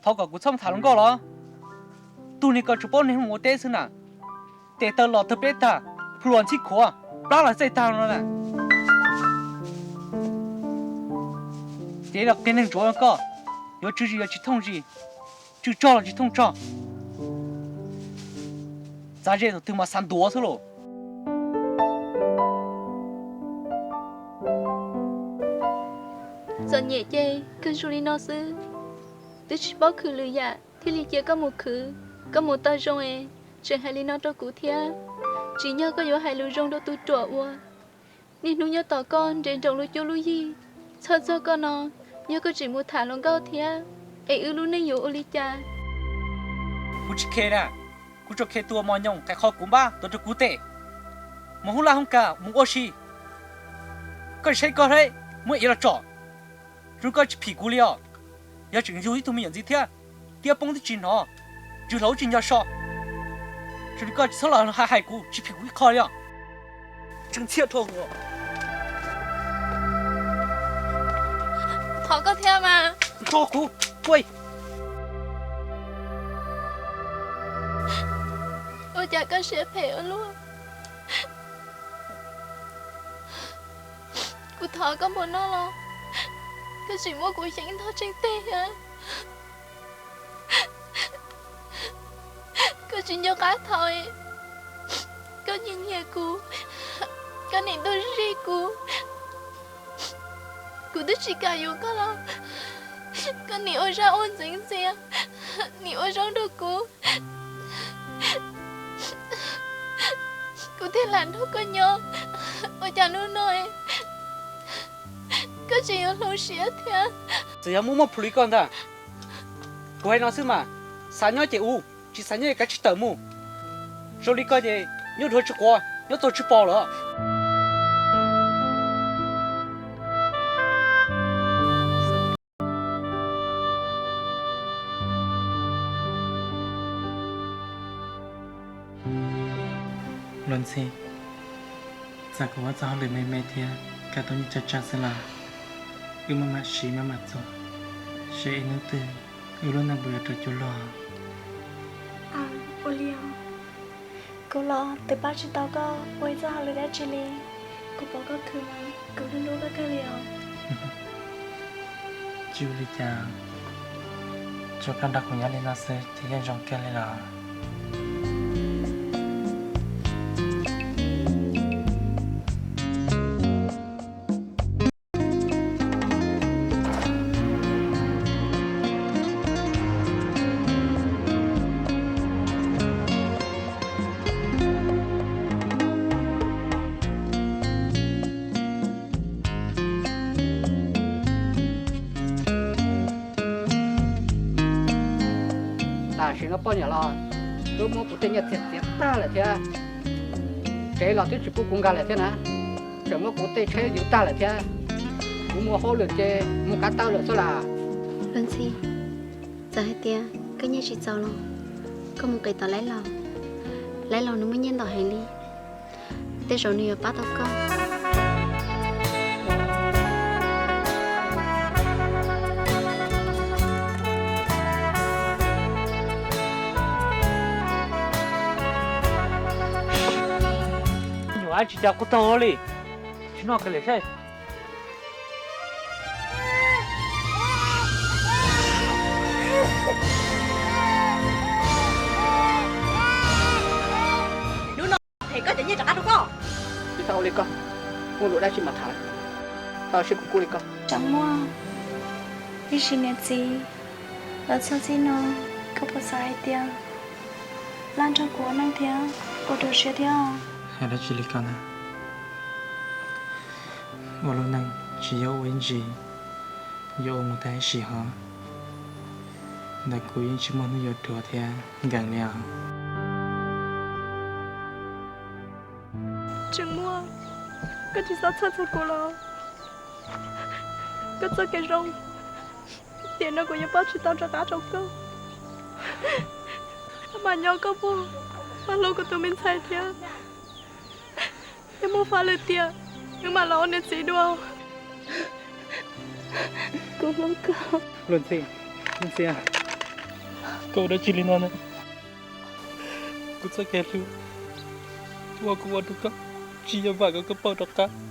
Thov kom kuv txhob mus tham hluas nkauj los? Tug niag ko tsuas paub niag mus ua teb xwb na. Tes taw los tawg peb tag, plhu los ntxhib khuav, plab los txaij tag no na. Ces los qias neeg ntsuav koj, yuav tswv zis yuav tsis thooj zis, tswv tsog los tsis thooj tsog. Txav ze thaum twg mas xav ntuav xwb lauj. Txom nyem ces kawg zoo li no xwb, twb tsis paub khwv lwm yam thiaj li cia koj mus khwv. Koj mus tau zoo es tseem hais li no rau kuv thiab. Tsim nyog koj yuav hais lus zoo rau tus ruam uas niaj hnub nyob tos koj nres nroos lub cuab lub yig. Txhawj txog koj no, yog koj tseem mus tham hluas nkauj thiab, es wb lub neej yuav ua li cas? Kuv tsis khe na, kuv tsuas khe tus uas mos nyoos qhia qhov kuv npab tuav rau kuv tes, mus hoob laj hoob kas mus ua si. Koj tsis saib koj hleb muab iav los tsom, zoo li koj tsis phim kuv li os. Yog tseem yug ib tug me nyuam ntxiv thiab, tiab poob twb tsis hnov, tsw hlau tsis nco so. Zoo li koj tsis txhob los hais hais kuv, tsis phim kuv ib qho li os. Tseem txhiaj rau kuv. Thov koj thiab mas. Tso kuv, ua cas koj siab phem ua luaj? Kuv thov koj npaum no los koj tseem muab kuv xyeeb ntog tseeg teg thiab. Koj tsis nco qab thaum koj nyiag nyiag kuv, koj nim ntuj zij kuv. Kuv twb tsis kam yuav koj los koj nim ua zaj ua ntxeev ntxias, nim ua zaub nrog kuv. Kuv thiaj lam nrog koj nyob. Ua cas hnub no koj tseem yuav hloov siab thiab? Txawm yog muaj muaj plhus li koj ntag, kuv hais no xwb mas, xav nyob ces ua, tsis xav nyob ces kav tsij tawm mus. Zoo li koj ces nyob dhuav tsis quav, nyob txog tsis pom lawm. Luag ntxhi, txawm kuv ua txoj hauj lwm me me thiab kawm tuaj nyiaj tsawg tsawg xwb los wb maj mam siv maj mam txuag, seb ib hnub twg wb lub neej puas yuav rau cua luag. Ua li os, kuv los twb pab tsis tau koj ua ib txoj hauj lwm dab tsi li. Kuv pom koj khwv mas kuv hlub hlub koj kawg li os. Tsis ua li cas, tsuas koj nrog kuv nyob li no xwb ces yeej zoo kawg li los. Tam sim no poj niam los twb muab kuv tej nyiaj txiag txiav tag lawm thiab, tsev los twb tsis pub kuv nkag lawm thiab na, tseem muab kuv tej tsheb yuav tag lawm thiab. Kuv mus hauj lwm ces mus kav taw lawm xwb las. Luag ntxhi, txawm hais tias koj nyiaj tsis txaus los koj mus qiv tom Laib laus, Laib laus nws muaj nyiaj ntau heev li, tej zaum nws yuav pab tau koj. Nyuam ab tsis cas kuj taug li, tsis noj kiag li seb. Hnub no them koj cov nyiaj rov qab rau koj. Tsis txhob ua li koj, muaj lus dab tsi mas tham lawm, txhob sib kub kub li koj. Tseem muaj ib sim niam txiv los txog txij no, koj puas xav hais tias Laj nrog kuv ua neej thiab ua rau siab thiab? Hais dab tsi li koj na? Ua lub neej tsis yog ua ib ntsis, yuav ua mus tag ib sim hos. Ntawm kuv yeej tsis muaj hnub yuav ruam thiab nkees li os. Tseem muaj, koj tsis txhob txhawj txog kuv los? Koj txoj kev zoo, tiam no kuv yuav pab tsis tau rov qab rau koj. Mas nyob koj puag, mas hlub kuv tus me ntxhais thiab. Yog muaj fab lwm tiam, wb mam los ua niam txiv dua. Kuv hlub koj. Luag ntxhi, Luag ntxhi, wb Koj ua dab tsi li no na? Kuv txoj kev hlub uas kuv ua rau koj tsis yog vam kom koj pauj rov qab.